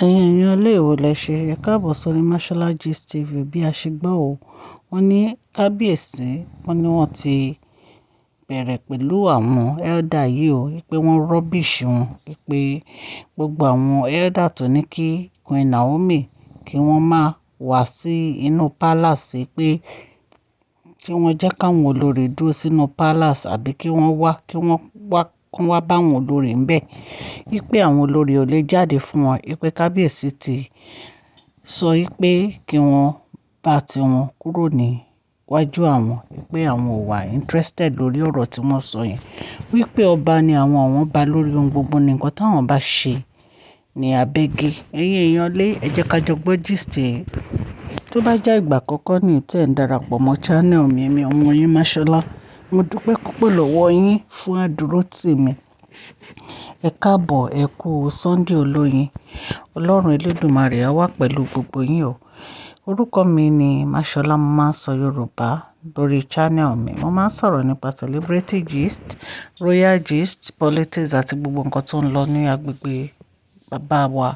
Ẹ̀yin èèyàn ilé ìwò lẹ ṣe, ẹ káàbọ̀ sórí Mashola Gist TV. Bí a ṣe gbọ́ o, wọ́n ní kábíyèsí, wọ́n ní wọ́n ti bẹ̀rẹ̀ pẹ̀lú àwọn elder yìí o, wípé wọ́n rubbish wọn, wípé gbogbo àwọn elder tó ní kí Queen Naomi kí wọ́n má wá sí inú palace, pé kí wọ́n jẹ́ káwọn olórí dúró sínú palace àbí kí wọ́n wá, kí wọ́n wá, kí wọ́n bá àwọn olórí ń bẹ̀. Wípé àwọn olórí ò lè jáde fún wọn, wípé kábíyèsí ti sọ wípé kí wọ́n bá ti wọn kúrò ní iwájú àwọn, wípé àwọn ò wà interested lórí ọ̀rọ̀ tí wọ́n sọ yẹn. Wípé ọba ni àwọn, àwọn bá lórí ohun gbogbo ní nǹkan táwọn bá ṣe ní abẹ́gẹ́. Ẹ̀yin èèyàn lé, ẹ jẹ́ ká jọ gbọ́ gist yìí. Tó bá jẹ́ ìgbà àkọ́kọ́ ní tí ẹ̀ ń darapọ̀ mọ́ channel mi, èmi ọmọ yín Mashola. Mo dúpẹ́ púpọ̀ lọ́wọ́ yín fún àdúrótì mi. Ẹ káàbọ̀, ẹ kú Sunday olóyin. Ọlọ́run Elédùmarè á wà pẹ̀lú gbogbo yín o. Orúkọ mi ni Mashola, mo máa ń sọ Yorùbá lórí channel mi. Mo máa ń sọ̀rọ̀ nípa celebrity gist, royal gist, politics àti gbogbo nǹkan tó ń lọ ní agbègbè bàbá wa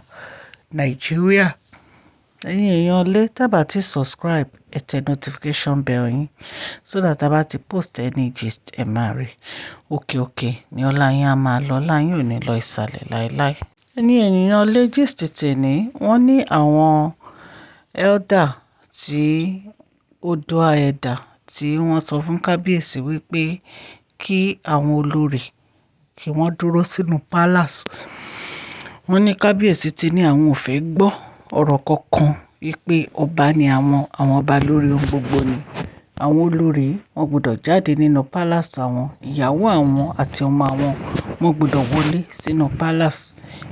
Nàìjíríà. Ẹ̀yin èèyàn lé, tí ẹ bá ti subscribe, ẹ tẹ notification bell yín so that a bá ti post any gist, ẹ máa rí. Òkè òkè ni ọlá yín á máa lọ, ọlá yín ò ní lọ ìsàlẹ̀ láéláé. Ẹ̀yin ènìyàn lé, gist tèní, wọ́n ní àwọn elder tí Oòduà elder tí wọ́n sọ fún kábíyèsí wípé kí àwọn olórí kí wọ́n dúró sínú palace. Wọ́n ní kábíyèsí ti ní àwọn ò fẹ́ gbọ́ ọ̀rọ̀ kankan, wípé ọba ni àwọn, àwọn ọba lórí ohun gbogbo ni. Àwọn olórí wọ́n gbọdọ̀ jáde nínú palace àwọn, ìyàwó àwọn àti ọmọ àwọn wọ́n gbọdọ̀ wọlé sínú palace,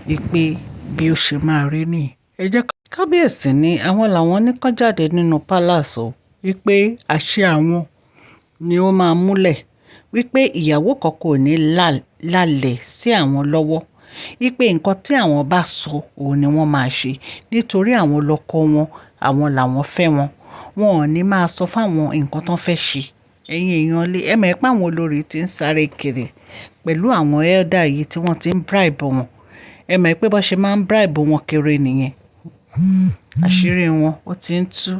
wípé bí ó ṣe máa rí nìyí. Ẹ jẹ́ kábíyèsí ní àwọn làwọn ní kó jáde nínú palace o, wípé àṣẹ àwọn ni ó máa múlẹ̀, wípé ìyàwó kankan ò ní lálẹ̀ sí àwọn lọ́wọ́, wípé nǹkan tí àwọn bá sọ òun ni wọ́n máa ṣe nítorí àwọn lọkọ wọn, àwọn làwọn fẹ́ wọn. Wọn ò ní máa sọ fún àwọn nǹkan tó fẹ́ ṣe. Ẹ̀yin èèyàn lé, ẹ mọ̀ pé àwọn olórí tí ń sáré kiri pẹ̀lú àwọn elder yìí tí wọ́n ti ń bribe wọn. Ẹ mọ̀ pé bó ṣe máa ń bribe wọn kiri nìyẹn. Àṣírí wọn ó ti ń tú.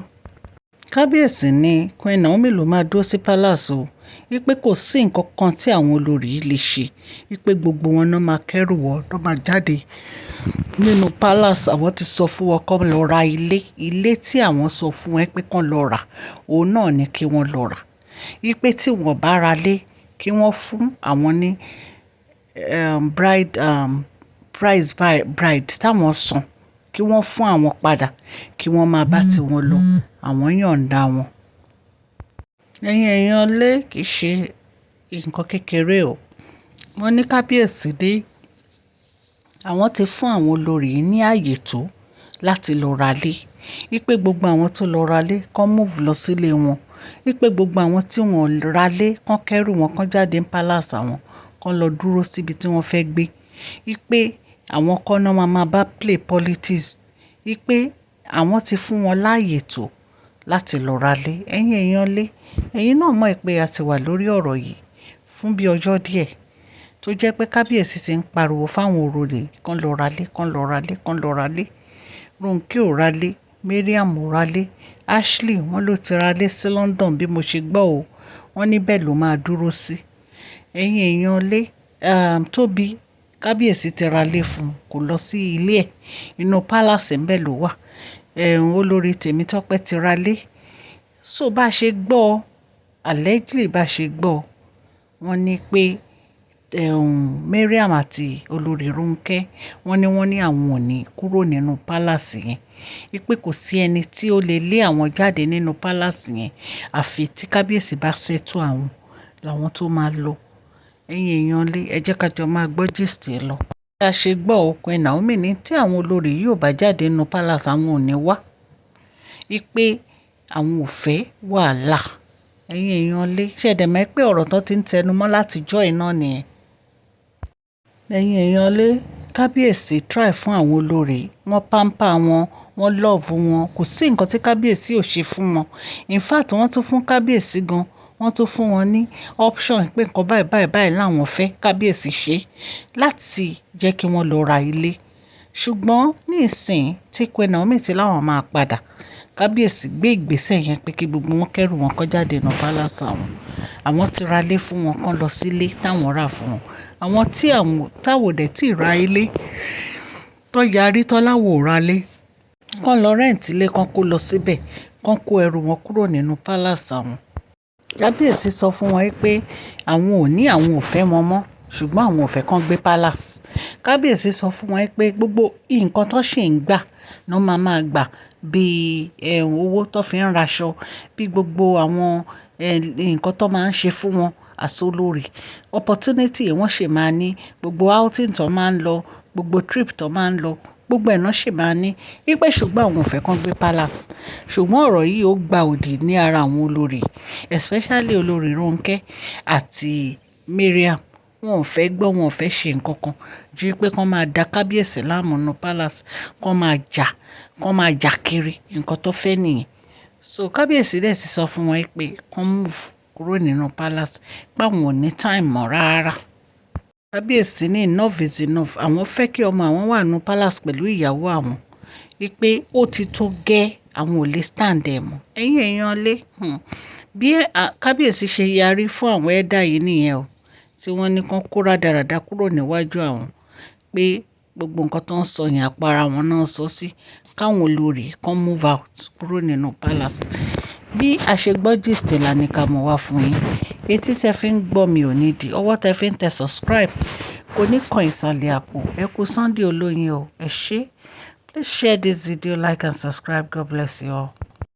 Kábíyèsí ní Queen Naomi ló máa dúró sí palace o, wípé kò sí nǹkan kan tí àwọn olórí yìí lè ṣe, wípé gbogbo wọn náà máa kẹ́rù wọn, tó máa jáde nínú palace. Àwọn ti sọ fún wọn kó lọ ra ilé. Ilé tí àwọn sọ fún wọn pé kó lọ rà, òun náà ni kí wọ́n lọ rà. Wípé tí wọ́n bá ra ilé, kí wọ́n fún àwọn ní bride price bride táwọn san, kí wọ́n fún àwọn padà, kí wọ́n máa bá ti wọn lọ. Àwọn yọ̀ǹda wọn. Ẹ̀yin èèyàn lé, kì í ṣe nǹkan kékeré o. Wọ́n ní kábíyèsí dé. Àwọn ti fún àwọn olórí ní ààyè tó láti lọ ra ilé. Wípé gbogbo àwọn tó lọ ra ilé kó move lọ sílé wọn. Wípé gbogbo àwọn tí wọ́n ra ilé kó kẹ́rù wọn kó jáde ní palace àwọn, kó lọ dúró síbi tí wọ́n fẹ́ gbé. Wípé àwọn kọ́ náà máa máa bá play politics. Wípé àwọn ti fún wọn láàyè tó láti lọ ra ilé. Ẹ̀yin èèyàn lé, ẹ̀yin náà mọ̀ pé a ti wà lórí ọ̀rọ̀ yìí fún bí ọjọ́ díẹ̀ tó jẹ́ pé kábíyèsí ti ń pariwo fáwọn olórí kó lọ ra ilé, kó lọ ra ilé, kó lọ ra ilé. Ronke ò ra ilé, Mariam ò ra ilé, Ashley wọ́n ló ti ra ilé sí London bí mo ṣe gbọ́ o. Wọ́n ní bẹ́ẹ̀ ló máa dúró sí. Ẹ̀yin èèyàn lé, Tóbi, kábíyèsí ti ra ilé fún un, kò lọ sí ilé ẹ̀. Inú palace ńbẹ ló wà. Olórí Tèmítọ́pẹ́ ti ra ilé. So bá ṣe gbọ́, allegedly bá ṣe gbọ́, wọ́n ní pé Mariam àti olórí Ronke, wọ́n ní àwọn ò ní kúrò nínú palace yẹn. Wípé kò sí ẹni tí ó lè lé àwọn jáde nínú palace yẹn àfi tí kábíyèsí bá settle àwọn làwọn tó máa lọ. Ẹ̀yin èèyàn lé, ẹ jẹ́ ká jọ máa gbọ́ gist yìí lọ. Bí a ṣe gbọ́ o, Queen Naomi ní tí àwọn olórí yìí ò bá jáde nínú palace, àwọn ò ní wá. Wípé àwọn ò fẹ́ wàhálà. Ẹ̀yin èèyàn lé, ṣé ẹ dẹ̀ mọ̀ pé ọ̀rọ̀ tó ti ń tẹnu mọ́ láti ọjọ́ yìí náà nìyẹn. Ẹ̀yin èèyàn lé, kábíyèsí try fún àwọn olórí, wọ́n pamper wọn, wọ́n love wọn. Kò sí nǹkan tí kábíyèsí ò ṣe fún wọn. In fact, wọ́n tún fún kábíyèsí gan, wọ́n tún fún wọn ní option pé nǹkan báì báì báì làwọn fẹ́ kábíyèsí ṣe láti jẹ́ kí wọ́n lọ ra ilé. Ṣùgbọ́n nísìnyí tí Queen Naomi ti láwọn máa padà, kábíyèsí gbé ìgbésẹ̀ yẹn pé kí gbogbo wọn kẹ́rù wọn kó jáde nínú palace àwọn. Àwọn ti ra ilé fún wọn kán lọ sílé táwọn rà fún wọn. Àwọn tí àwọn táwọn ò dẹ̀ tí ra ilé, tó yarí tó láwọn ò ra ilé, kán lọ rent ilé kán kó lọ síbẹ̀, kán kó ẹrù wọn kúrò nínú palace àwọn. Kábíyèsí sọ fún wọn pé àwọn ò ní àwọn ò fẹ́ wọn mọ́, ṣùgbọ́n àwọn ò fẹ́ kán gbé palace. Kábíyèsí sọ fún wọn pé gbogbo nǹkan tó ṣì ń gbà náà máa máa gbà bí owó tó fi ń ra aṣọ, bí gbogbo àwọn nǹkan tó máa ń ṣe fún wọn as olórí. Opportunity wọ́n sì máa ní, gbogbo outing tó máa ń lọ, gbogbo trip tó máa ń lọ, gbogbo ẹ̀ náà sì máa ní. Wípé ṣùgbọ́n àwọn ò fẹ́ kán gbé palace. Ṣùgbọ́n ọ̀rọ̀ yìí ó gba òdì ní ara àwọn olórí, especially olórí Ronke àti Mariam. Wọn ò fẹ́ gbọ́, wọn ò fẹ́ ṣe nǹkan kan ju wípé kán máa da kábíyèsí láàmú nínú palace, kán máa jà, kán máa jà kiri. Nǹkan tó fẹ́ nìyẹn. So kábíyèsí dẹ̀ ti sọ fún wọn pé kán move kúrò nínú palace, pé àwọn ò ní time mọ́ rárá. Kábíyèsí ní enough is enough. Àwọn fẹ́ kí ọmọ àwọn wà nínú palace pẹ̀lú ìyàwó àwọn. Wípé ó ti tó gẹ́, àwọn ò lè stand ẹ̀ mọ́. Ẹ̀yin èèyàn lé, bí kábíyèsí ṣe yarí fún àwọn elder yìí nìyẹn o, tí wọ́n ní kán kó rádaràda kúrò níwájú àwọn, pé gbogbo nǹkan tó ń sọ yẹn àpò ara wọn náà sọ sí, káwọn olórí kan move out kúrò nínú palace. Bí a ṣe gbọ́ gist là ní ká mú wá fún yín. Etí tí ẹ fi ń gbọ́ mi ò ní di, ọwọ́ tí ẹ fi ń tẹ subscribe kò ní kan ìsàlẹ̀ àpò. Ẹ kú Sunday olóyin o. Ẹ ṣé. Please share this video, like and subscribe. God bless you all.